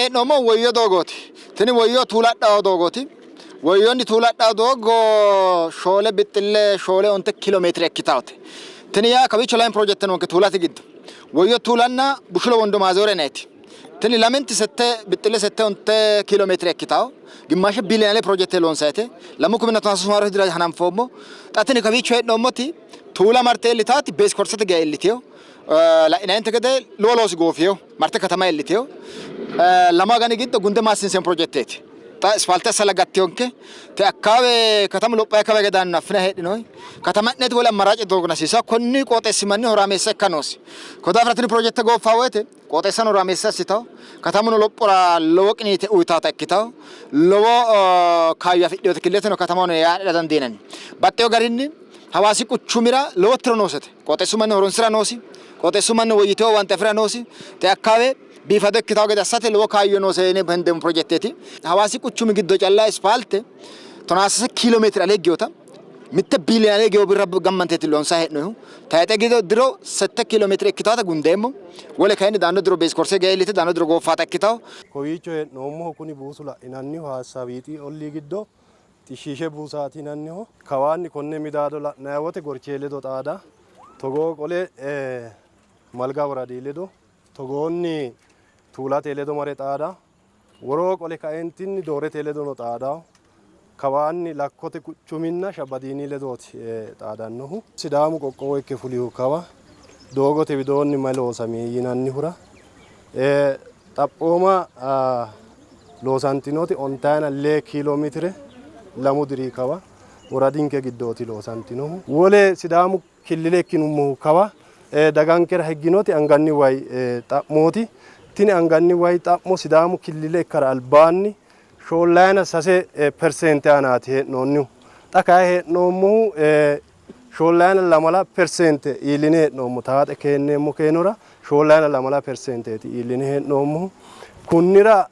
hee'noommohu Woyyo doogooti. Tini Woyyo Tuuladhaho doogooti. Woyyonni Tuuladhaho doogo shoole bixxille shoole onte kiilo meetire ikkitawote. Tini yaa kawiicho lame pirojekte noonke Tuulate giddo. Woyyo Tuulanna Bushulo Wondo Maazoore yinayiti. Tini lamenti sette bixxille sette onte kiilo meetire ikkitawo. Gimmaashe biiliyoone pirojekte loonsayite. Lamu kuminna tonaa sasu maarote dira hananfoommo. Xa tini kawiicho hee'noommoti Tuula marte iillitaati beesi korsete geya iillitino. La'inayinte gede lowo loosi goofino. Marte katama iillitino. Lamu agani giddo gunde maassiinseemmo pirojekteeti. Xa isfaalte assalla gattinonke. Te akkaawe katamu lophayi kawa hige daanno affina heedhinoyi. Katama'neti wole ammaraace doogo hasiisanno. Konni qooxeessi manni horaameessa ikka noosi. Ko daafira tini pirojekte gooffanno woyte qooxeessano horaameessa assitanno. Katamuno lophora lowo qiniite uyitawota ikkitanno. Lowo kaayyo afidhinota killileteno katamahono yaa dandiinanni. Baxxeewo garinni Hawaasi quchumira lowo tiro noosete. Qooxeessu manni horonsi'ra noosi. Qooxeessu manni woyyitino owaante afi'ra noosi. Te akkaawe biifado ikkitawo gede assate lowo kaayyo noose yine hendeemmo pirojekteeti. Hawaasi quchumi giddo calla ispaalte 16 kiilo meetire alee higginota mitte biiliyoone alee higgino birra gammanteeti loonsanni hee'noonnihu. Tayixe giddo diro sette kiilo meetire ikkitawota gundeemmo. Wole kayinni daanno diro beesi korse geya iillite daanno diro gooffaata ikkitawo. Kowiicho hee'noommohu kuni buusu la'inannihu Haassawiixi ollii giddo Xishshiishe buusaati yinanniho. Kawaanni konne midaado la'nanni wote Gorchee ledo xaada, togoo qole Malga woradi ledo, togoonni Tuulate ledo mare xaada, woroo qole kaeentinni Doorete ledono xaadawo. Kawaanni Lakkote quchuminna Shabbadiini ledooti xaadannohu. Sidaamu qoqqowo ikke fulihu kawa doogote widoonni mayi loosami yinannihura xaphooma loosantinoti ontayina lee kiilo meetire lamu diri kawa woradinke giddooti loosantinohu. Wole Sidaamu killile ikkinummohu kawa dagankera higginoti anganni way xa'mooti. Tini anganni way xa'mo Sidaamu killile ikkara albaanni shoollayina sase perseente aanaati hee'noonnihu. Xa kayi hee'noommohu shoollayina lamala perseente iilline hee'noommo. Taaxe keenneemmo keenora shoollayina lamala perseenteeti iilline hee'noommohu. Kunnira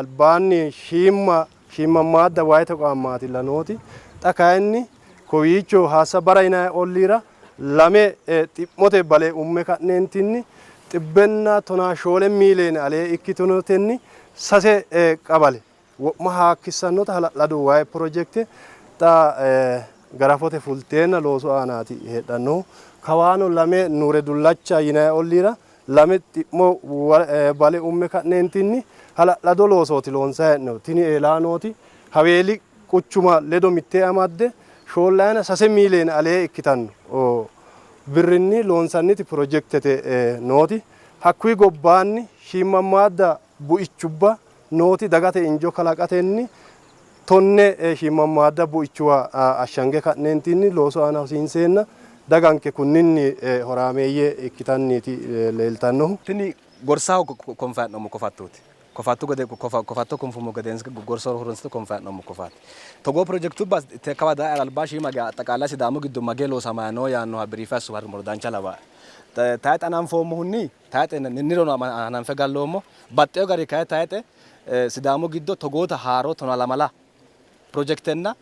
albaanni shiimma shiimmammaadda wayi toqaammaatilla nooti. Xa kayinni kowiicho Haassa Bara yinanni olliira lame xi'mote bale umme ka'neentinni xibbenna tonaa shoole miiliyoone alee ikkitinotenni sase qabale wo'ma haakkissannota hala'lado wayi pirojekte xa garafote fulteenna loosu aanaati heedhannohu. Kawaano lame Nuure Dullacha yinanni olliira lame xi'mo bale umme ka'neentinni hala'lado loosooti loonsanni hee'noonnihu. Tini eelaa nooti Haweeli quchuma ledo mittee amadde shoollayina sase miiliyoone alee ikkitanno birrinni loonsanniti pirojektete nooti. Hakkuyi gobbaanni shiimmammaadda buichubba nooti dagate injo kalaqatenni tonne shiimmammaadda buichuwa ashshange ka'neentinni loosu aana hosiinseenna daganke kunninni horaameeyye ikkitanniiti leeltannohu. Tini gorsaho konfanni hee'noommo kofattooti. Kofatto gede kofatto konfummo gedensa gorsa horonsi'ne konfanni hee'noommo kofatto. Togoo pirojekitubba kawa daara alba shiima geya axaqaala Sidaamu giddo magee loosamayi no yaannoha biriife assummoro dancha lawaae. Tayixe hananfoommohunni tayixe nirono hananfe galloommo. Baxxewo gari kayi tayixe Sidaamu giddo togoota haaro tonaa lamala pirojekitenna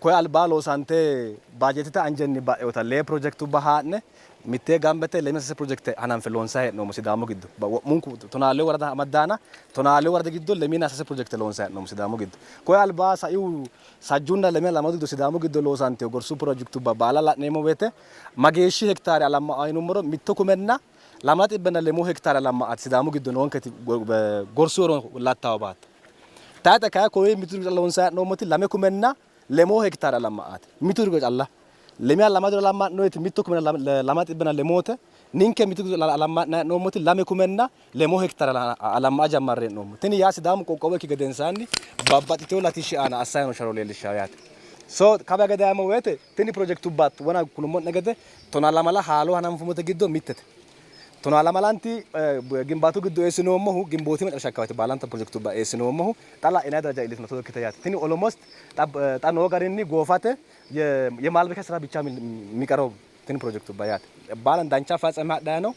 koye albaa loosante baajeetete anjenni ba'inota lee pirojekitubba haa'ne mittee gambete leme sase pirojekite hananfe loonsanni hee'noommo Sidaamu giddo. Wo'munku tonaa lee worada amaddaana tonaa lee woradi giddo lemiina sase pirojekite loonsanni hee'noommo Sidaamu giddo. Koye albaa saiu sajjunna leme lamala giddo Sidaamu giddo loosantino gorsu pirojekitubba baala la'neemmo woyte mageeshshi hektaare alamma''awo yinummoro mitto kumenna lamala xibbenna lemuu hektaare alamma''aati Sidaamu giddo noonketi gorsu horo lattawo baatto. Tayxe kayi koye mitu diro calla loonsanni hee'noommoti lame kumenna lemoo hektaare alamma''aati. Mitu diro calla. Lemiha lama diro alamma'noyiti mitto kumenna lama xibbenna lemoote. Ninke mitu diro alamma'nanni hee'noommoti lame kumenna lemoo hektaare alamma'a jammarre hee'noommo. Tini yaa Sidaamu qoqqowo ikki gedensaanni babbaxxitino latishshi aana assanni noo sharro leellishshanno yaate. So kawa hige dayummo woyte tini pirojekitubba wona kulummo'ne gede tonaa lamala haalo hananfummote giddo mittete. Tonaa lamalanti gimbaatu giddo eessinoommohu gimbooti macarasha akkawaati baalanta pirojekitubba eessinoommohu xa la'inanni daraja iillitino togo ikkite yaate. Tini almost xa noo garinni goofate yemalbesha sira bicha miqaro tini pirojekitubba yaate. Baalan dancha affatsame hadhayi no.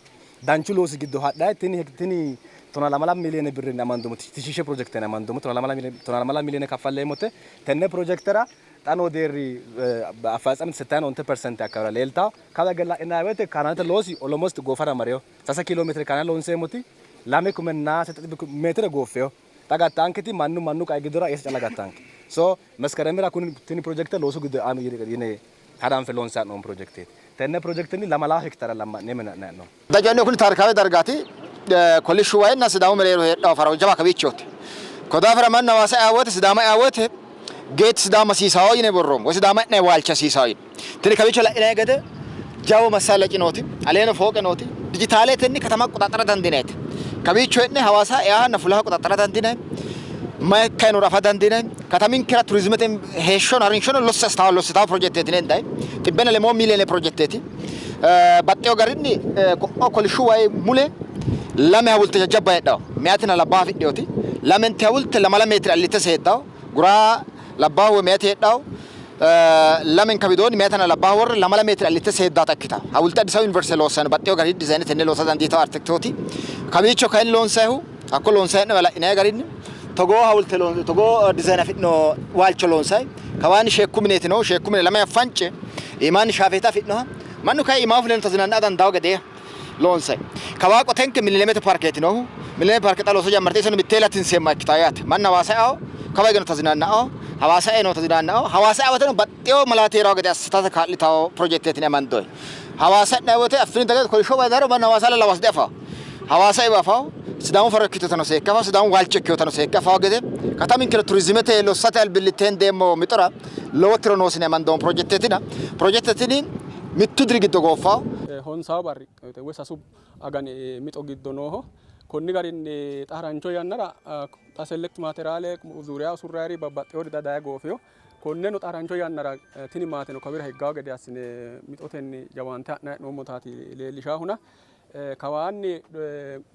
Danchu loosi giddo hadhayi tini tini tonaa lamala miliyoone birrinni amandoommo tishiishe pirojekitenni amandoommo tonaa lamala miliyoone kaffalleemmote. Tenne pirojekitera xa noo deerri affatsame settayina onte persente akkawira leeltawo. Kawa hige la'inanni woyte kaanaalete loosi almost goofara marino. Sase kiilo meetire kaanaale loonseemmoti lame kumenna sette xibbe meetire gooffino. Xa gattaanketi mannu mannu qae giddora eessa calla gattaanke. So Meskeremira kuni tini projekte loosu giddo e'anno yine haranfe loonsanni hee'noommo projekteeti. Tenne projektenni lamala hektare lamma'ne mina'nanni hee'noommo. Dajanno kuni taarikaawe dargaati. Kolishshu wayinna Sidaamu mereero heedhawo faro jawa kawiichooti. Ko daafira mannu Hawaasa eaa wote Sidaama eaa wote Geet Sidaama hasiisawo yine borroommo. Woy Sidaama e'nanni waalchi hasiisawo yine. Tini kawiicho la'inanni gede jawu massaalaci nooti, aleeno fooqe nooti, dijitaaletenni katama qoxaxxara dandiinayite. Kawiicho hee'ne Hawaasa eahanna fulaha qoxaxxara dandiinanni. Mayi ikkayi nooro afa dandiinanni. Kataminkera turizimete heeshshono harinshono lossa assitawo lossitawo pirojekteeti yine hendanni. Xibbenna lemoo miiliyoone pirojekteeti. Baxxewo garinni ko'o kolishshu wayi mule lame hawulte jajjabba heedhawo. Meyatinna labbaaha afidhinoti. Lamenti hawulte lamala meetire allitte seeddawo. Guraa labbaahu woy meyati heedhawo. Lamenka widoonni meyatanna labbaaha worre lamala meetire allitte seeddaata ikkitawo. Hawulte Addis Ababu Yuniversite loossanno baxxewo garinni dizayine tenne loosa dandiitawo arkitektooti. Kawiicho kayinni loonsayihu hakko loonsayi hee'noonni la'inanni garinni togoo hawulte togoo dizayine afidhino waalcho loonsayi. Kawaanni sheekku mineeti noohu. Sheekku mine lamewa fance iimaanni shaafeeta afidhinoha mannu kayi iimaa fuleno tazinanna dandawo gedeeha loonsayi. Kawaa qotenke Milinemete parkeeti noohu. Milinemete parke xa looso jammarte iseno mittee latinseemma ikkitawo yaate. Mannu Hawaasa eao kawa higeno tazinanna'o, Hawaasa eino tazinanna'o, Hawaasa eawateno baxxewo malaati hee'rawo gede assitate kaa'litawo pirojekteeti yine amandoyi. Hawaasa e'nanni woyte affini dagate kolishsho wayi dayiro mannu Hawaasa lawas diafawo. Hawaasa ewe afawo, Sidaamu faro ikkitotano seekke afawo, Sidaamu waalcho ikkinotano seekke afawo gede kataminkeno turizimete lossate albillitte hendeemmo mixora lowo tiro noosi yine amandoommo pirojekteetina. Pirojekte tini mittu diri giddo gooffawo. Honsawu barri woy sasu agani mixo giddo nooho. Konni garinni xa harancho yannara xa select maateriyaale zuuriya usurrayiri babbaxxewori daye goofino. Konneno xa harancho yannara tini maateno kawira higgawo gede assine mixotenni jawaante ha'nanni hee'noommotaati leellishaahuna. Kawaanni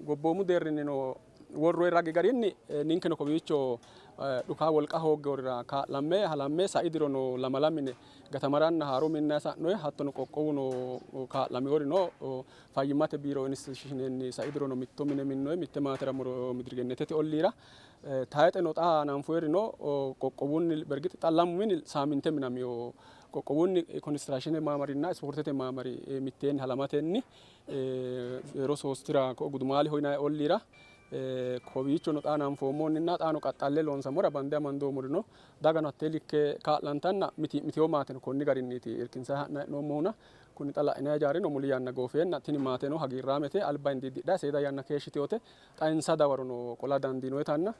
gobboomu deerrinnino worroyi ragi garinni ninkeno kowiicho dhuka wolqa hooggeworira kaa'lamme halamme sai dirono lamala mine gatamaranna haaro minna sa'noyi hattono qoqqowuno kaa'lameworino fayyimmate biiro institushinenni sai dirono mitto mine minnoyi mitte maatera Midirigenetete olliira tayxeno xa hananfoyirino qoqqowunni bergix xa lamu mini saaminte minamiyo qoqqowunni konistirashine maamarinna ispoortete maamari mitteenni halamatenni 03 tira Gudumaaleho yinanni olliira kowiichono xa hananfoommohunninna xaano qaxxalle loonsammora bande amandoommorino dagano hattee likke kaa'lantanna mitii'mitino maateno konni garinniiti irkinsanni ha'nanni hee'noommohuna kuni xa la'inanni ijaarino muli yanna goofeenna tini maateno hagiirraamete alba hindiiddidhanni seeda yanna keeshshitinote xa insa dawarono qola dandiinoyitanna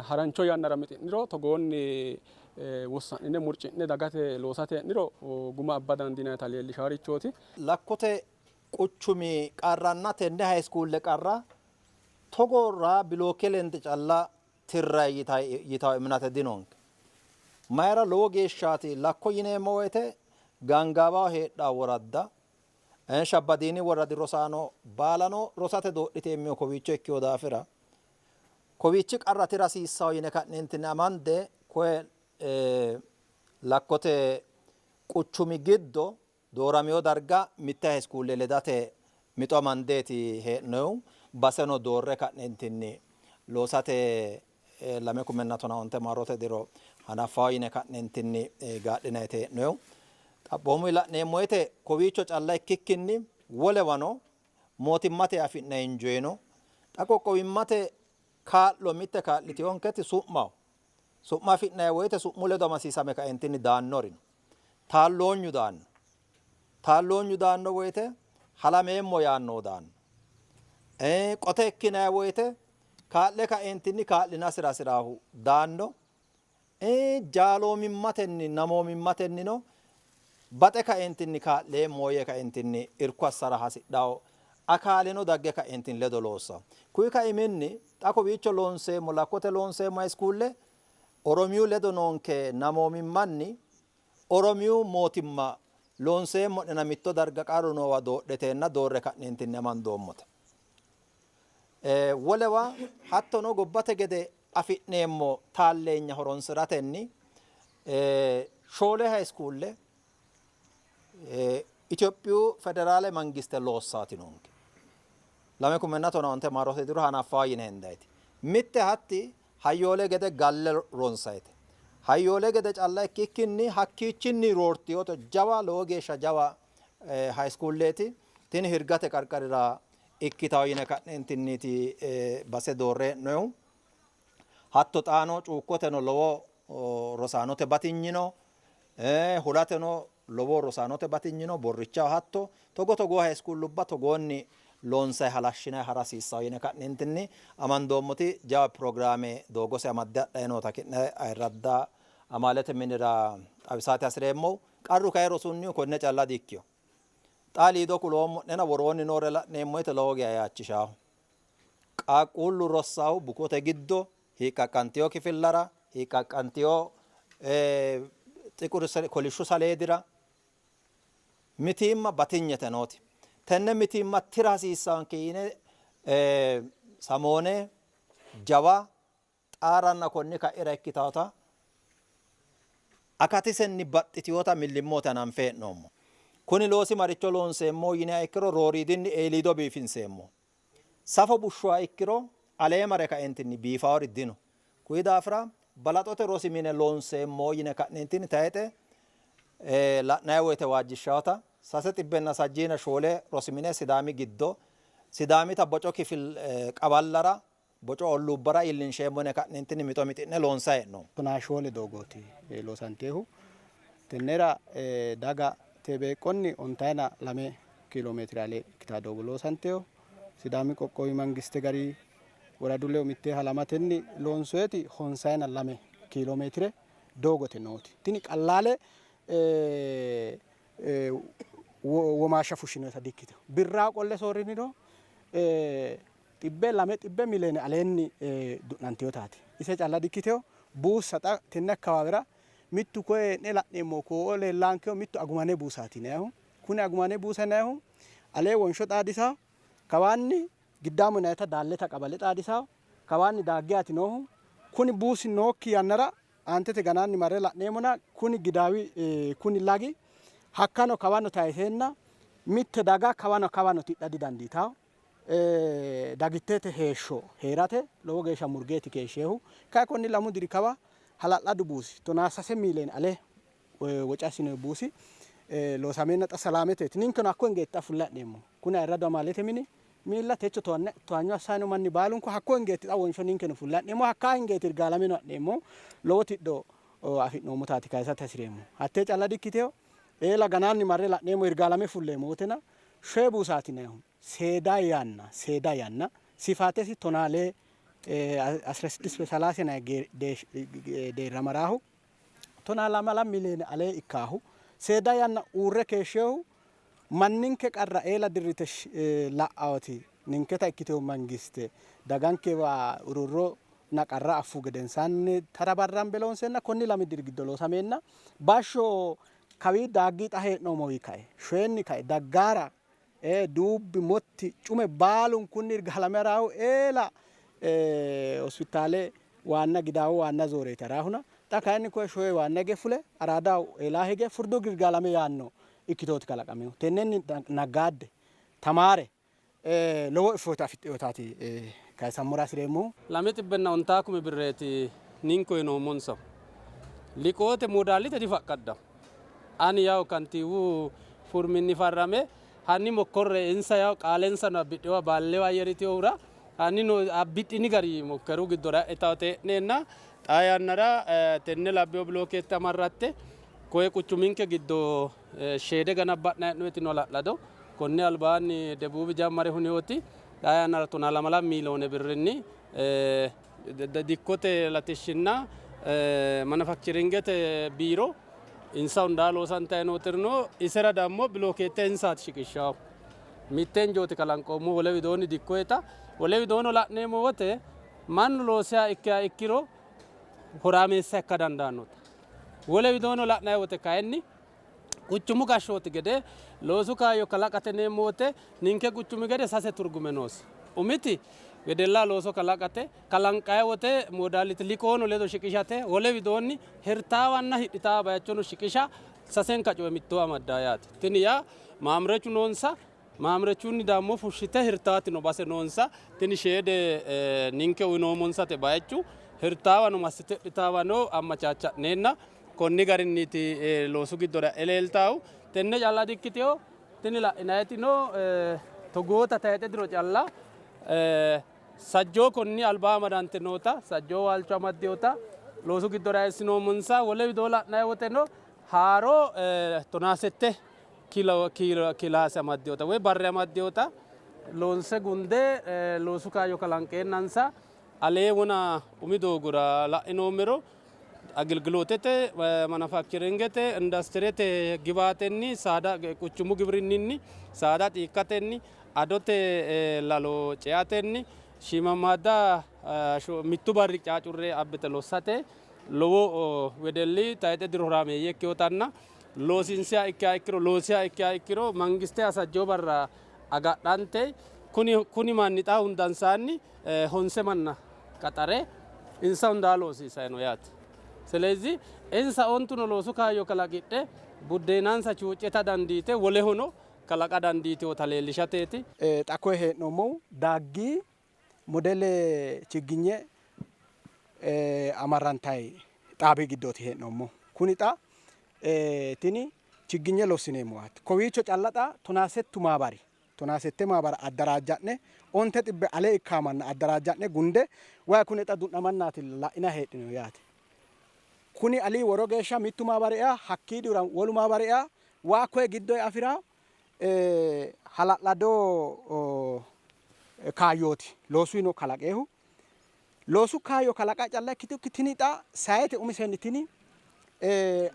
harancho yannara mixi'niro togoonni wossa'nine murci'ne dagate loosate hee'niro guma abba dandiinannita leellishaarichooti. Lakkote quchumi qarranna tenne hayiskuulle qarra togoorra bilooke lende calla tirrayi yitawo iminate dinonke. Mayira lowo geeshshaati lakko yineemmo woyte gaangaawaho heedhawo woradda Shabbadiini woradi rosaano baalano rosate doodhiteemmihu kowiicho ikkino daafira kowiichi qarra tira hasiissawo yine ka'neentinni amande koye lakkote quchumi giddo dooramino darga mitte hayiskuule ledate mixo amandeeti hee'noyihu. Baseno doorre ka'neentinni loosate 2015 maarote diro hanaffawo yine ka'neentinni gaadhinayiti hee'noyihu. Xaphoomunni la'neemmo woyte kowiicho calla ikkikkinni wolewano mootimmate afi'nanni injoyi no. Xa qoqqowimmate kaa'lo mitte kaa'litinonketi su'maho. Su'ma afi'nanni woyte su'mu ledo amasiisame kaentinni daannori no. Taalloonyu daanno. Taalloonyu daanno woyte halameemmo yaannohu daanno. Qote ikkinanni woyte kaa'le kaentinni kaa'linasira hasi'raahu daanno. Jaaloomimatenni namoomimmatennino baxe kaentinni kaa'leemmo yee kaentinni irko assara hasidhawo akaaleno dagge kaentinni ledo loossawo. Kuyi kaiminni xa kowiicho loonseemmo lakkote loonseemmo hayiskuulle Oromiyu ledo noonke namoomimmanni Oromiyu mootimma loonseemmo'nena mitto darga qarru noowa doodheteenna doorre ka'neentinni amandoommote. Wolewa hattono gobbate gede afi'neemmo taalleenya horonsi'ratenni 4 hayiskuulle Itophiyu federaale mangiste loossaati noonke. 2015 maarote diro hanaffawo yine hendayti. Mitte hatti hayyoole gede galle ronsayte. Hayyoole gede calla ikkikkinni hakkiichinni roortinote jawa lowo geeshsha jawa hayiskuulleeti. Tini Hirgate qarqarira ikkitawo yine ka'neentinniiti base doorre hee'noyihu. Hatto xaano cuukkoteno lowo rosaanote batinyino, hulateno lowo rosaanote batinyino, borrichaho hatto togo togoo high schoolubba togoonni loonsay halashshinay hara hasiissawo yine ka'neentinni amandoommoti jawa pirogiraame doogose amadde hadhayi noota ki'ne ayirradda amaalete minira xawisaate hasireemmohu. Qarru kayi rosunnihu konne calla di''ikkino. Xa liido kuloommo'nena woroonni noore la'neemmo woyte lowo geya yaachishaho. Qaaqquullu rossahu bukote giddo hiiqqaqqantiyo kifillara, hiiqqaqqantiyo xiqur kolishshu saleedira mitiimma batinyete nooti. Tenne mitiimma tira hasiissanke yine samoone jawa xaaranna konni ka'ira ikkitawota akatisenni baxxitiyota millimmote hananfe hee'noommo. Kuni loosi maricho loonseemmo yiniha ikkiro rooriidinni eeliido biifinseemmo. Safo bushshuha ikkiro alee mare kaentinni biifaori dino. Kuyi daafira balaxote rosi mine loonseemmo yine ka'neentinni tayixe la'nayi woyte waajjishshawota 374 rosi mine Sidaami giddo Sidaamita boco kifil qaballara boco olluubbara iillinsheemmo yine ka'neentinni mixo mixi'ne loonsayi hee'noommo. 14 doogooti loosanteehu. Tennera daga tebeeqqonni 92 kiiloomeetire ale ikkitaa doogo loosanteehu. Sidaami qoqqowi mangiste gari woradu ledo mittee halamatenni loonsoyeti 52 kiiloomeetire doogote nooti. Tini qallaale womaashsha fushshinoyita dikkitino. Birraa qolle soorriniro 200 miliyoone aleenni du'nantiyotaati. Ise calla dikkitino. Buussa xa tenne akkawaawera mittu koye hee'ne la'neemmo koo leellankeho mittu agumane buusaati yinayihu. Kuni agumane buusa yinayihu alee wonsho xaadisawo, kawaanni giddaamo yinayita daalleta qabale xaadisawo, kawaanni daaggeyaati noohu. Kuni buusi nookki yannara aantete ganaanni marre la'neemmona kuni gidaawi kuni lagi hakkano kawano tayiseenna mitte daga kawano kawano tidha didandiitawo. Dagittete heeshsho heerate lowo geeshsha murgeeti keeshsheehu. Kayi konni 2 diri kawa hala'ladu buusi 13 miliyoone ale woce assinoyi buusi loosameenna xa salaameteeti. Ninkeno hakko hingeeti xa fulle ha'neemmo. Kuni ayirradu amaalete mini miilla techo towaanyo assanni manni baalunku hakko hingeeti xa wonsho ninkeno fulle ha'neemmo. Hakkaa hingeeti Irgaalameno ha'neemmo. Lowo tidho afi'noommotaati kayisate hasireemmo. Hattee calla dikkiteho. Eela ganaanni marre la'neemmo Irgaalame fulleemmo wotena shoye buusaati yinayihu. Seeda yanna seeda yanna sifatesi tonaalee 16 በሰላሳ deerra maraahu 12 miliyoone alee ikkaahu seeda yanna uurre keeshsheehu manninke qarra eela dirrite la'awoti ninketa ikkitehu mangiste dagankewa ururro na qarra affu gedensaanni tarabarrambe loonseenna konni 2 diri giddo loosameenna bashsho kawii daaggi xa hee'noommowi kae shoyenni kae daggaara duubbi motti cume baalunkunni Irgaalame haraahu eela hospitaale waanna gidaawo waanna zooreeti haraahuna xa kayinni koye shoye waanna hige fule araadaho eelaa hige furdu Irgaalame yaanno ikkitooti kalaqamehu. Tennenni naggaadde tamaare lowo iffoota afidhinotaati kayisammora hasireemmohu. 250 birreeti ninko yinoommonsahu. Liqoote moodaalite difaqqaddaho. Ani yaw kantiiwu furminni farrame hanni mokkorre insa yaw qaalensano abbidhiwa baallewa yeriteyohura hanni no abbidhini gari mokkeru giddora etawote hee'neenna xaa yannara tenne labbeyo bilookeette amarratte koye quchuminke giddo sheede ganabba'na hee'noyeti no hala'lado konne albaanni debuubi jammare huniyoti xaa yannara 12 miliyoone birrinni dikkote latishshinna manufakcheringete biiro insa hundaa loosantayi nootirino isera dammo bilookeette insaati shiqishshawo. Mitteen jooti kalanqoommo wole widoonni dikkoyeta wole widoono la'neemmo wote mannu loosiha ikkiha ikkiro horaameessa ikka dandaannota. Wole widoono la'nayi wote kayinni quchumu gashshooti gede loosu kaayyo kalaqate neemmo wote ninke quchumi gede 3 turgume noosi. Umiti wedella looso kalaqate kalanqayi wote moodaaliti liqoono ledo shiqishate wole widoonni hirtaawanna hidhitaawa bayichono shiqisha sasenka coye mitto amaddaa yaate. Tini yaa maamrechu noonsa maamrechunni dammo fushshite hirtaatino base noonsa tini sheede ninke uyinoommonsate bayichu hirtaawano massite hidhitaawano ammachaacha'neenna konni garinniiti loosu giddora eleeltaahu. Tenne calla dikkiteyo tini la'inayitino togoota tayixe diro calla Sajjoo konni alba amadante noota sajjoo waalcho amaddinota loosu giddora eessinoommonsa. Wole widoo la'nanni woteno haaro 18 kilaase amaddinota woy barre amaddinota loonse gunde loosu kaayyo kalanqeennansa alee wona umi doogora la'inoommero agilgilootete manufacturingete industirete gibaatenni saada quchumu gibrinninni saada xiikkatenni adote lalo ceatenni shiimamaadda mittu barri caacurre abbite lossate lowo wedelli tayxe diro horaameeyye ikkiyotanna loosinsiha ikkiha ikkiro loosiha ikkiha ikkiro mangiste hasajjo barra agadhante kuni manni xa hundansaanni honse manna qaxare insa hundaa loosiisayi no yaate. ስለዚህ insa ontuno loosu kaayyo kalaqidhe buddeenansa chuucceta dandiite wolehono kalaqa dandiiteota leellishateeti. Xa koye hee'noommohu daaggi modele chigginye amarrantayi xaabi giddooti hee'noommohu. Kuni xa tini chigginye lossineemmowaati. Kowiicho calla xa 18 maabari 18 maabara addaraajja'ne 900 ale ikkaa manna addaraajja'ne gunde wayi kuni xa du'namannaati la'ina heedhino yaate. Kuni ali woro geeshsha mittu maabari ea hakkiidira wolu maabari ea waa koye giddo afira hala'lado kaayyooti loosuyino kalaqeehu. Loosu kaayyo kalaqa calla ikkitukki tini xa sayete umisenni tini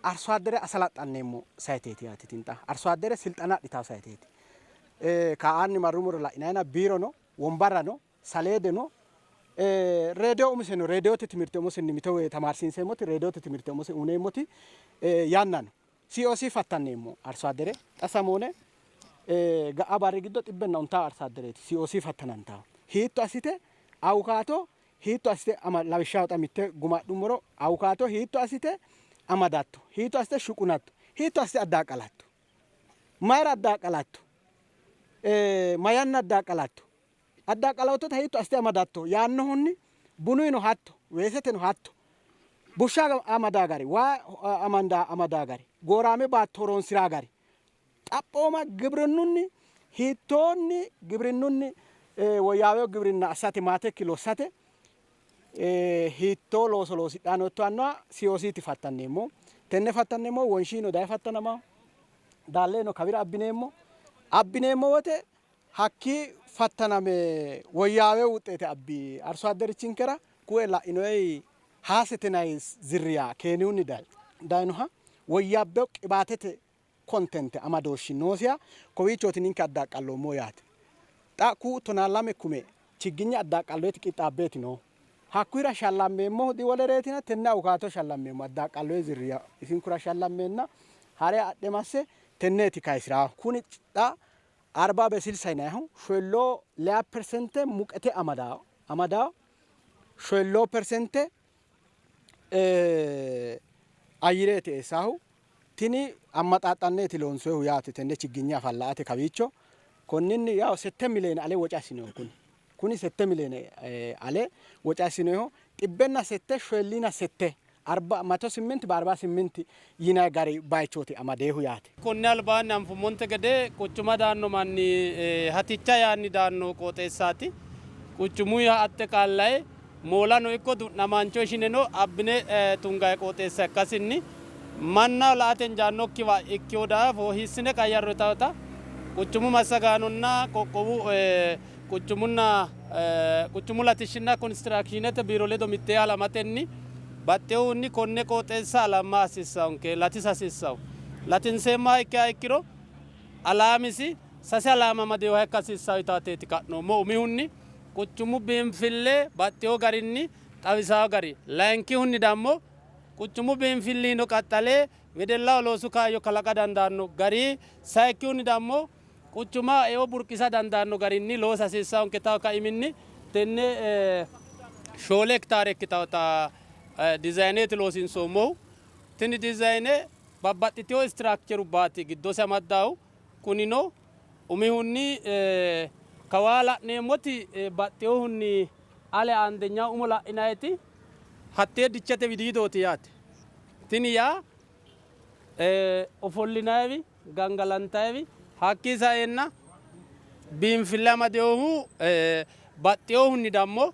arso addere asalaxxanneemmo sayeteeti yaate. Tini xa arso addere silxana adhitawo sayeteeti. Ka'aanni marrumoro la'inayina biiro no, wombarra no, saleede no, reediyo umise no, reediyote timirte umisenni mito tamaarsiinseemmoti reediyote timirte umise uyineemmoti yanna no. COC fattanneemmo arso addere xa samoone ga'a barri giddo 150 arso addereeti COC fattanantawo. Hiitto assite awukaato hiitto assite lawishshaho xa mitte guma adhummoro awukaato hiitto assite amadatto, hiitto assite shuqunatto, hiitto assite addaaqalatto, mayira addaaqalatto, mayanna addaaqalatto, addaaqaloottota hiitto assite amadatto yaannohunni bunuyino hatto, weeseteno hatto, bushsha amadaa gari, waa amadaa gari, gooraame baatto horonsiraa gari, xaphooma gibrinnunni hiittoonni gibrinnunni woyyaaweyo gibrinna assate maatekki lossate hiittoo looso loosidhanno yittannoha COCti fattanneemmo. Tenne fattanneemmo wonshiino daye fattanamawo daalleeno kawira abbineemmo. Abbineemmo wote hakki fattaname woyyaawe wuxeete abbi arso adderichinkera ku'e la'inoyi haasetenayi zirriya Keeniyunni dayinoha woyyaabbe qibaatete kontente amadooshshi noosiha kowiichooti ninke addaqqalloommo yaate. Xa ku 12 kume chigginye addaqqalloyeti qixxaabbeeti noo. Hakkuyira shallammeemmohu diwolereetina tenne awukaato shallammeemmo addaqqalloye zirriya isinkura shallammeenna hare adhe masse tenneeti kayisiraahu. Kuni xa 40 በስልሳ yinayihu sholloo leya persente muqete amadaawo sholloo persente ayireeti eessaahu. Tini ammaxaaxxanneeti loonsoyihu yaate tenne chigginye afalla'ate kawiicho. Konninni yaw 6 miliyoone ale woce assinoyihu kuni. Kuni 6 miliyoone ale woce assinoyihu 606 46 108 በ48 yinayi gari bayichooti amadeehu yaate. Konne albaanni anfummonte gede quchuma daanno manni haticha yaanni daanno qooxeessaati. Quchumuyiha atte qaallaye moolano ikko du'namaancho ishineno abbine tungayi qooxeessa ikkasinni manna la'ate injaannokkiwa ikkiwo daafo hiissine qayyarro yitawota quchumu massagaanonna qoqqowu quchumunna quchumu latishshinna konistiraakishinete biiro ledo mittee halamatenni baxxeehunni konne qooxeessa alamma hasiissawonke latisa hasiissawo. Latinseemmoha ikkiha ikkiro alaamisi sase alaama amadeewoha ikka hasiissawo yitateeti ka'noommo. Umihunni quchumu biinfille baxxeewo garinni xawisawo gari, layinkihunni dammo quchumu biinfillino qaxxale wedellaho loosu kaayyo kalaqa dandaanno gari, sayikkihunni dammo quchuma eo burqisa dandaanno garinni loosa hasiissawonke tawo kaiminni tenne 4 hektaare ikkitawota dizayineeti loosiinsoommohu. Tini dizayine babbaxxitewo istiraakcherubbaati giddose amaddahu. Kunino umihunni kawaa la'neemmoti baxxewohunni ale aandenyaho umo la'inayiti hattee dichete widiidooti yaate. Tini yaa ofollinayiwi gangalantayiwi hakkii saenna biinfille amadewohu Baxxinohunni dammo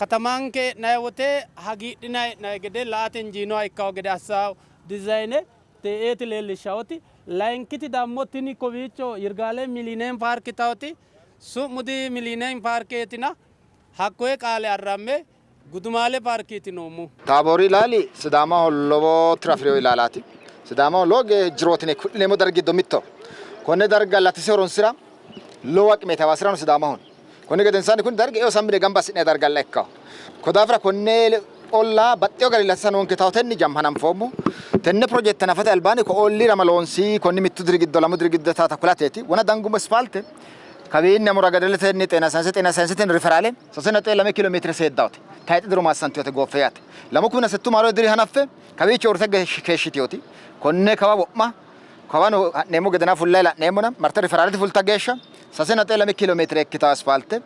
katamanke e'nanni wote hagiidhinanni e'nanni gede la"ate injiinoha ikkawo gede assawo dizayine te'eeti leellishshawoti. Layinkiti dammo tini kowiicho Yirgaalem Milineem Paarki tawoti su'mu di Milineem Paarkeetina hakkoye qaale arramme Gudumaale paarkiiti noommo. Taaboori ilaali Sidaamaho lowo tiro afi'rino ilaalaati. Sidaamaho lowo jirooti yine ku'lineemmo dargi giddo mittoho. Konne darga latise horonsira lowo aqimeeti hawaasirano Sidaamaho. Konni gedensaanni kuni dargi eo sammi yine gamba assi'nanni dargalla ikkanno. Ko daafira konne ollaa baxxewo garinni latisa noonke tawotenni jamma hananfoommo. Tenne pirojekte hanafate albaanni ko ollira ma loonsi konni mittu diri giddo lamu diri giddo yitaata kulateeti. Wona dangummo ispaalte kawiinni amura gadeletenni xeena sayinse xeena sayinsetenni riferaale 3.2 kiilo meetire seeddaote. Tayxe diro maassantinote gooffe yaate. Lamu kumina settu maaro diri hanaffe kawiicho uurrite keeshshitinooti. Konne kawa wo'ma kawano ha'neemmo gedena fullayi la'neemmona marte riferaalete fulta geeshsha 3.2 kiilo meetire ikkitawo asfaalte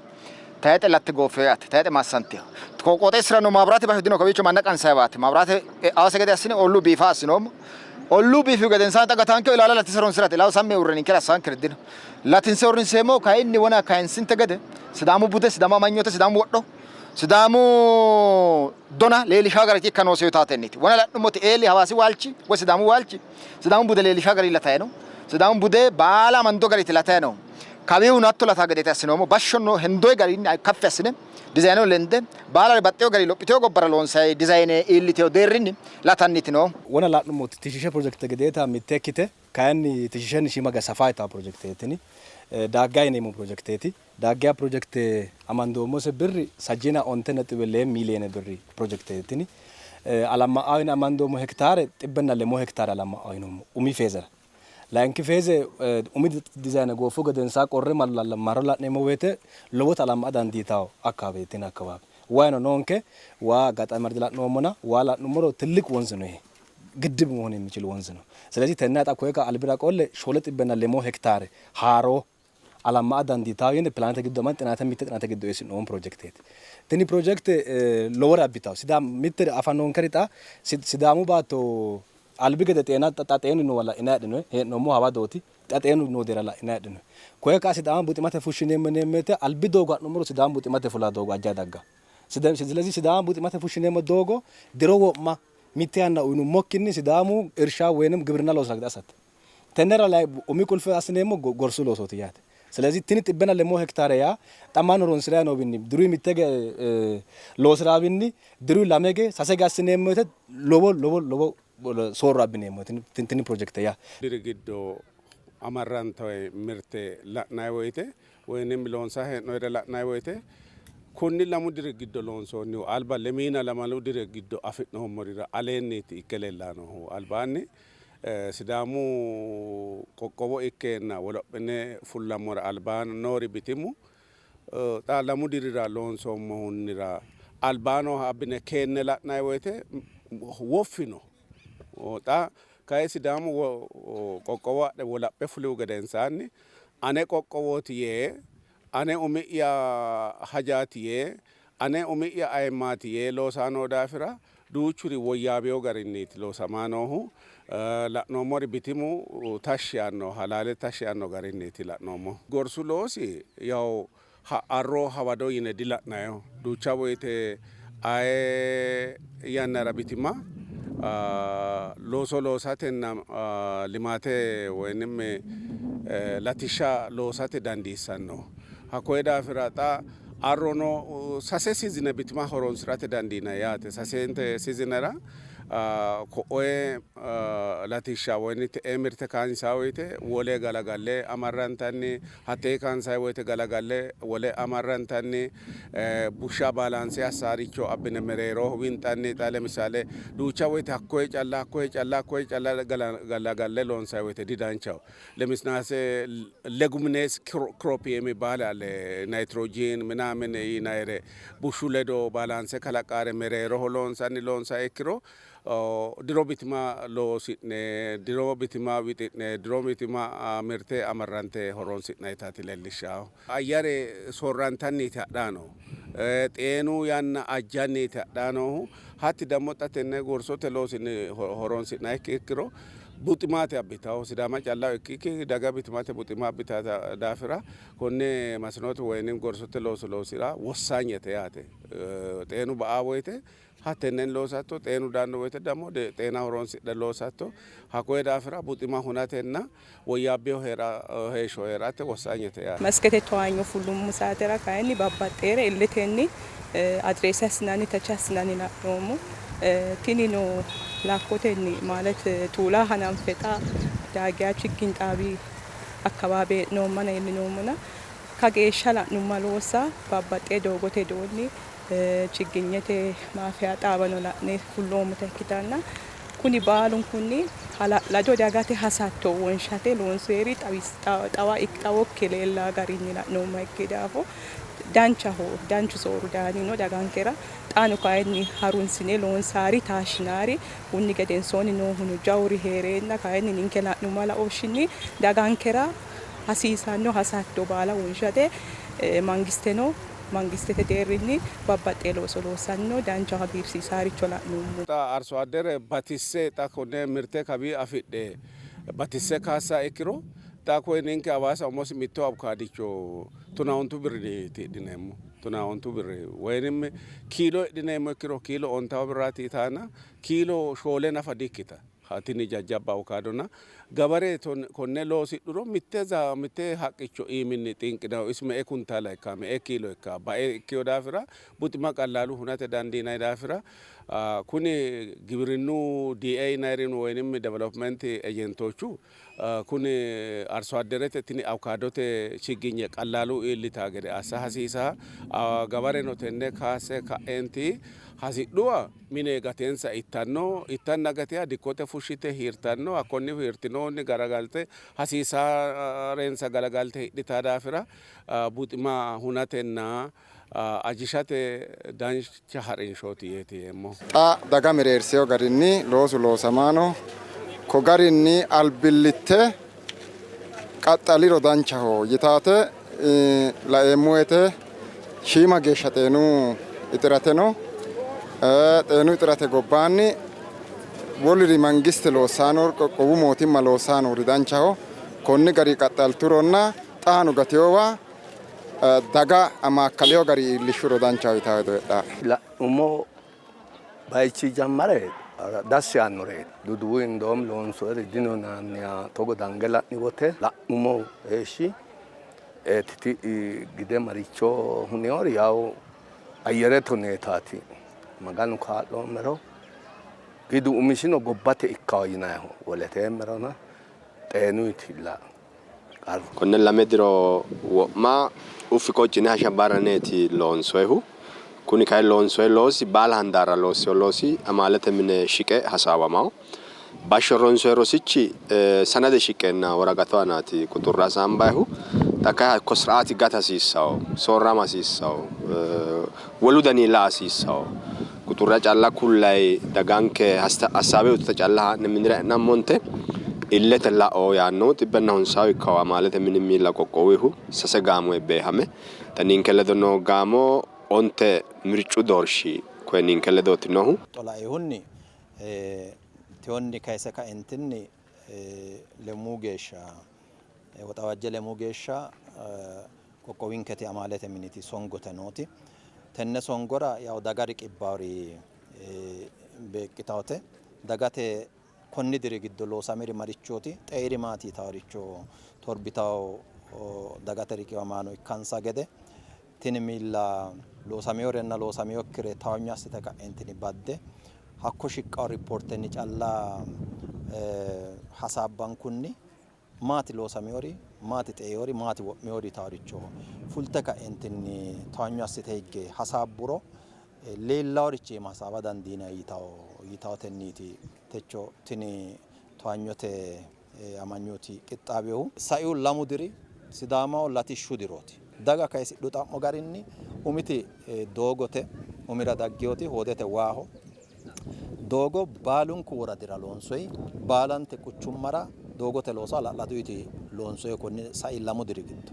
tayxe latte gooffino yaate. Tayxe maassantino. Ko qooxeessira noo maabiraate basho dino kawiicho manna qansayiwaati. Maabiraate e'awose gede assine olluu biifa assinoommo. Olluu biifihu gedensaanni xa gataankeho ilaala latise horonsirate. Ilaalu sammi uurre ninkera assaankeri dino. Latinse horrinseemmohu kayinni wona kayinsinte gede Sidaamu bude, Sidaamu amanyoote, Sidaamu wodho, Sidaamu dona leellishawo gariiti ikka noosihu yitaatenniiti. Wona la'nummoti eeli Hawaasi waalchi woy Sidaamu waalchi Sidaamu bude leellishawo garinni latayi no. Sidaamu bude baala amando gariiti latayi noohu. Kawiihuno hatto lataa gedeeti assinoommo. Bashsho hendoyi garinni kaffi assine dizayineno lende baalare baxxewo garinni lophitewo gobbara loonsayi dizayine iillitewo deerrinni latanniiti noohu. Wona la'nummoti Tishishe pirojekite gedeeta mitte ikkite kayinni Tishishenni shiima geya safa yitawo pirojekiteeti tini. Daagga yineemmo pirojekiteeti. Daaggiya pirojekite amandoommose birri sajjiina onte nexxibe lee miiliyeene birri pirojekiteeti tini. Alamma'aho yine amandoommo hekitaare xibbenna lemmo hekitaare alamma'aho yinoommo umi feezera. Layinki feeze umi dizayine gooffu gedensaa qorre marro la'neemmo woyte lowota alamma'a dandiitawo akkawaaweeti tini akkawaawe. Wayino noonke waa አጋጣሚ መርድ la'noommona waa la'nummoro ትልቅ ወንዝ ነው ይሄ ግድብ መሆን የሚችል ወንዝ ነው። ስለዚህ tenne xa koye albira qolle shoole xibbenna lemmo hekitaare haaro alamma'a dandiitawo yine pilaanete giddo aman xinaate mitte xinaate giddo eessi'noommo pirojekteeti. Tini pirojekte lowore abbitawo. Sidaam mitte afa noonkeri xa Sidaamu baatto albi gede xeena xa xeenu noowa la'inanni heedhinoyi hee'noommo hawadooti xa xeenu noo deerra la'inanni heedhinoyi. Koye ka'a Sidaama buximate fushshineemmo yineemmo woyte albi doogo ha'nummoro Sidaamu buximate fula doogo ajjayi daggawo. ስለዚህ Sidaama buximate fushshineemmo doogo diro wo'ma mitte yanna uyinummokkinni Sidaamu irsha ወይንም ግብርና loosira gede assate. Tennera umi qulfe assineemmo gorsu loosooti yaate. ስለዚህ tini xibbenna lemmo hekitaare yaa xa mannu horonsirayi noowinni diruyi mitte ge loosiraawinni diruyi lame ge sase ge assineemmo woyte lowo lowo lowo soorro abbineemmo tini pirojekite yaa. Diri giddo amarrantawe mirte la'nanni woyte woynim loonsanni hee'noyire la'nanni woyte konni lamu diri giddo loonsoonnihu alba lemiina lamalu diri giddo afi'noommorira aleenniiti ikke leellannohu. Albaanni Sidaamu qoqqowo ikkeenna wolophine fullammora albaanni noori bitimu xa lamu dirira loonsoommohunnira albaano abbine keenne la'nanni woyte woffino. Xa kayi Sidaamu qoqqowo adhe wolaphe fulihu gedensaanni ane qoqqowooti yee ane umi'ya hajaati yee ane umi'ya ayimmaati yee loosaa noo daafira duuchuri woyyaabeyo garinniiti loosamaa noohu. La'noommori bitimu tashshi yaanno halaale tashshi yaanno garinniiti la'noommo. Gorsu loosi yaw arro hawado yine dila'nayiho. Duucha woyte aye yannara bitima looso loosatenna limaate woyinim latishsha loosate dandiissanno. Hakkoye daafira xa arrono sase sizine bitima horonsirate dandiinanni yaate. Sasente sizinera ko'oye latishsha woyi te'ee mirte kaansayi woyte wole galagalle amarrantanni hattee kaansayi woyte galagalle wole amarrantanni bushsha baalaanse assaaricho abbine mereeroho winxanni xa lemisale duucha woyte hakkoye calla hakkoye calla hakkoye calla galagalle loonsayi woyte didanchaho. ለምሳሌ leguminous crop የሚባል አለ ናይትሮጂን ምናምን yinayire bushshu ledo balance kalaqaare mereeroho loonsanni loonsayi ikkiro diro bitima loosi'ne diro bitima wixi'ne diro bitima mirte amarrante horonsi'nayitaati leellishshahu. Ayyare soorrantanniiti hadhayi noohu. Xeenu yanna ajjanniiti hadhayi noohu. Hatti dammo xa tenne gorsote loosinni horonsi'nayikki ikkiro Buximate abbitawo Sidaama calla ikkikki daga bitimate buxima abbitata daafira konne masinote woyinim gorsote looso loosira wossaanyete yaate. Xeenu ba'a woyte hattenen loosatto, xeenu daanno woyte ደግሞ xeena horonsidhe loosatto. Hakkoye daafira buxima hunatenna woyyaabbeyo heeshsho heerate wossaanyete yaate. Maskete towaanyo fullummo saatera kayinni babbaxxeere illetenni address assinanni touch assinanni la'noommo. Tinino lakkotenni ማለት tuula hananfe xa daagiya chiggin xaabi አካባቢ hee'noommana iillinoommona kageeshsha la'numma loossa babbaxxee doogote doonni chigginyete maafiya xaawano la'ne fulloommota ikkitanna kuni baalunkunni hala'lado dagate hasatto wonshate loonsoyeri xawokke leellaa garinni la'noomma ikke daafo danchaho danchu sooru daanino dagankera xaano kayinni harunsine loonsaari taashshinaari kunni gedensoonni noohuno jawuri heereenna kayinni ninke la'numma laooshshinni dagankera hasiisanno hasatto baala wonshate mangisteno mangistete deerrinni babbaxxee looso loossanno dancha hagiirsiisaaricho la'noommo. Xa arso addere batisse xa konne mirte kawi afidhe batisse kaassa ikkiro xa koye ninke Hawaasa umosi mitto awukaadicho 15 birriiti hidhineemmo. 15 birri woyinim kiilo hidhineemmo ikkiro kiilo 50 birraati yitaana kiilo 4 nafa dikkita. Tini jajjabba awukaadona gabare konne loosidhuro mitte haqqicho iiminni xinqinayo isi me''e kuntaala ikka me''e kiilo ikka bae ikkiyo daafira buxima qallaalu hunate dandiinay daafira kuni giwirinnu DA yinayirino woyinim development ejentochu kuni arso adderete tini awukadote chigginye qallaalu iillita gede assa hasiisa. Gabareno tenne kaase ka'enti hasidhuwa mine gatensa ittanno, ittanna gateha dikkote fushshite hirtanno, hakkonni hirtinoonni garagalte hasiisarensa galagalte hidhita daafira buxima hunatenna ajishate dancha ha'rinshooti yeeti yeemmo. Xa daga mereerseyo garinni loosu loosamaano ko garinni albillitte qaxxaliro danchaho yitaate laeemmo woyte shiima geeshsha xeenu ixirate no. Xeenu ixirate gobbaanni woliri mangiste loossaano qoqqowu mootimma loossaanori danchaho. Konni gari qaxxalturonna xaano gateyowa daga amaakkaleyo gari iillishshuro danchaho yitawo hedo heedhaa. La'nummo bayichi jammare dassi yaannoreeti. Duduwu indoom loonsoeri dino yinanniha togo dange la'ni wote la'nummo heeshshi titi gide maricho huniyori yawu ayyerete huneetaati. Maganu kaa'loommero gidu umisino gobbate ikkawo yinayiho woleteemmerona xeenuyitilla qarru. Konne 2 diro wo'ma uffi qoccine hashsha barraneeti loonsoyihu. Kuni kayi loonsoyi loosi baala handaarra loosiyo loosi amaalete mine shiqe hasaawamawo. Bashsho ronsoyi rosichi sanade shiqenna woraqatu aanaati quxurra hasaambayihu. Xa kayi hakko siraati gata hasiissawo, soorrama hasiissawo, wolu dani la hasiissawo. Quxurra calla kullayi daganke hasaawe ututa calla haa'ne minira e'nammonte illete la'o yaannohu 150 ikkawo amaalete mini miilla qoqqowihu 3 gaamo beehame. Xa ninke ledo noo gaamo 9 mircu doorshi koye ninke ledooti noohu. Xolaehunni tiyonni kayise kaentinni lemuu geeshsha woxawajje lemuu geeshsha qoqqowinketi amaalete miniti songote nooti. Tenne songora yaw daga riqibbawori beeqqitawote dagate konni diri giddo loosamiri marichooti xeiri maati yitaworicho torbitawo dagate riqiwamaano ikkansa gede tini miilla loosamiyorenna loosamiyokkire tawanyo assite ka'entini badde hakko shiqqawo ripoortenni calla hasaabbankunni maati loosamiyori maati xeeyori maati wo'miyori yitaworicho fulte ka'entinni tawanyo assite higge hasaabburo leellaworichi iima hasaawa dandiinanni yitawotenniiti techo tini tawanyote amanyooti qixxaawehu. Saiu 2 diri Sidaamaho latishshu dirooti. Daga kayisidhu xa'mo garinni umiti doogote umira daggiyoti hoodete waaho doogo baalunku woradira loonsoyi baalante quchummara doogote looso hala'laduyiti loonsoyi konni sai 2 diri giddo.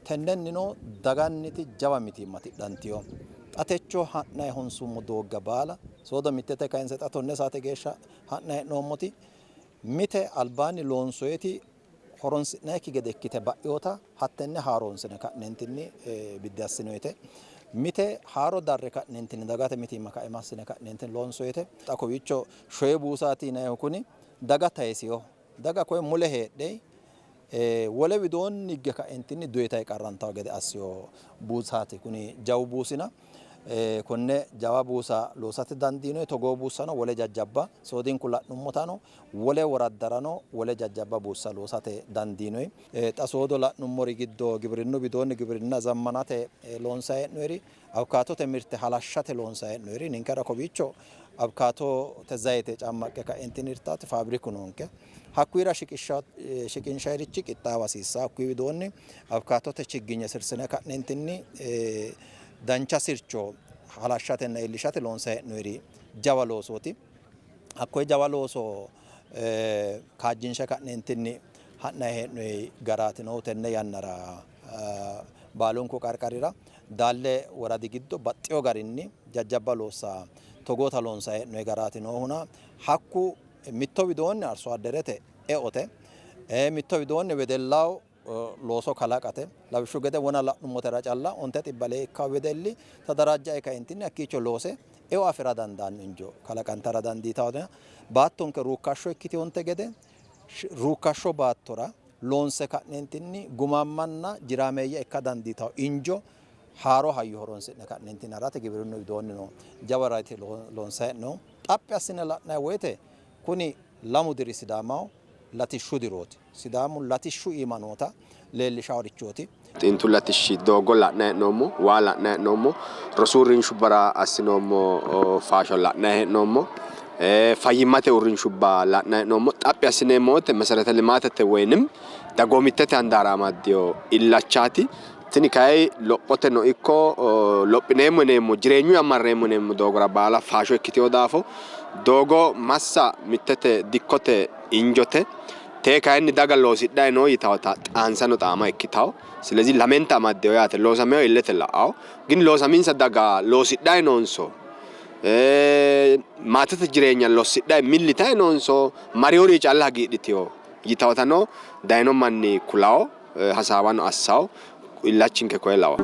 Tennennino daganniti jawa mitiimma tidhantiyo. Xa techo ha'nayi honsummo doogga baala soodo mittete kayinse xa 10 saate geeshsha ha'nayi hee'noommoti Mite albaanni loonsoyiti horonsi'nayikki gede ikkite ba'inota hattenne haaroonsine ka'neentinni biddi assinoyite. Mite haaro darre ka'neentinni dagate mitiimma kaima assine ka'neentinni loonsoyite. Xa kowiicho shoye buusaati yinannihu kuni daga tayisinoho. Daga koye mule heedhe wole widoonni higge ka'entinni doyitayi qarrantawo gede assino buusaati kuni jawu buusina. Konne jawa buusa loosate dandiinoyi. Togoo buussano wole jajjabba soodinku la'nummotano wole woraddarano wole jajjabba buussa loosate dandiinoyi. Xa soodo la'nummori giddo gibirinnu widoonni gibirinna zammanate loonsayi hee'noyiri, awukaatote mirte halashshate loonsayi hee'noyiri, ninkera kowiicho awukaatote zayite cammaqqe ka'entinni hirtaati faabiriku noonke. Hakkuyira shiqinshayirichi qixxaawa hasiissanno. Hakkuyi widoonni awukaatote chigginye sirsine ka'neentinni dancha sircho halashshatenna iillishate loonsayi hee'noyiri jawa loosooti. Hakkoye jawa looso kaajjinshe ka'neentinni ha'nayi hee'noyi garaati noohu tenne yannara baalunku qarqarira Daalle woradi giddo baxxewo garinni jajjabba loossa togoota loonsayi hee'noyi garaati noohuna hakku mitto widoonni arso adderete eote, mitto widoonni wedellaho looso kalaqate. Lawishshu gede wona la'nummotera calla onte xibba lee ikkanno wedelli tadarajjae kaentinni hakkiicho loose eo afi'ra dandaanno injo kalaqantara dandiitanno. Baattonke ruukkashsho ikkitinonte gede ruukkashsho baattora loonse ka'neentinni gumaammanna jiraameeyye ikka dandiitanno injo haaro hayyo horonsi'ne ka'neentinni harate gibirinnu widoonnino jawa rate loonsanni hee'noommo. Xaphi assine la'nanni woyte kuni lamu diri Sidaamaho latishshu dirooti. Sidaamu latishshu iima noota leellishaworichooti. Xintu latishshi doogo la'nanni hee'noommo, waa la'nanni hee'noommo, rosu uurrinshubbara assinoommo faasho la'nanni hee'noommo, fayyimmate uurrinshubba la'nanni hee'noommo. Xaphi assineemmo woyte meserete limaatete woyinim dagoomittete handaara amaddino illachaati. Tini kayi lophoteno ikko lophineemmo yineemmo jireenyu amarreemmo yineemmo doogora baala faasho ikkitino daafo doogo massa mittete dikkote injote tee kayinni daga loosidhayi noo yitawota xaansano xaama ikkitawo. Silezi lamenta amaddeyo yaate loosameyo illete la'awo gin loosaminsa daga loosidhayi noonso maatete jireenya lossidhayi millitayi noonso mariyori calla hagiidhitiyo yitawotano dayino manni kulawo hasaawano assawo illachinke koye lawa.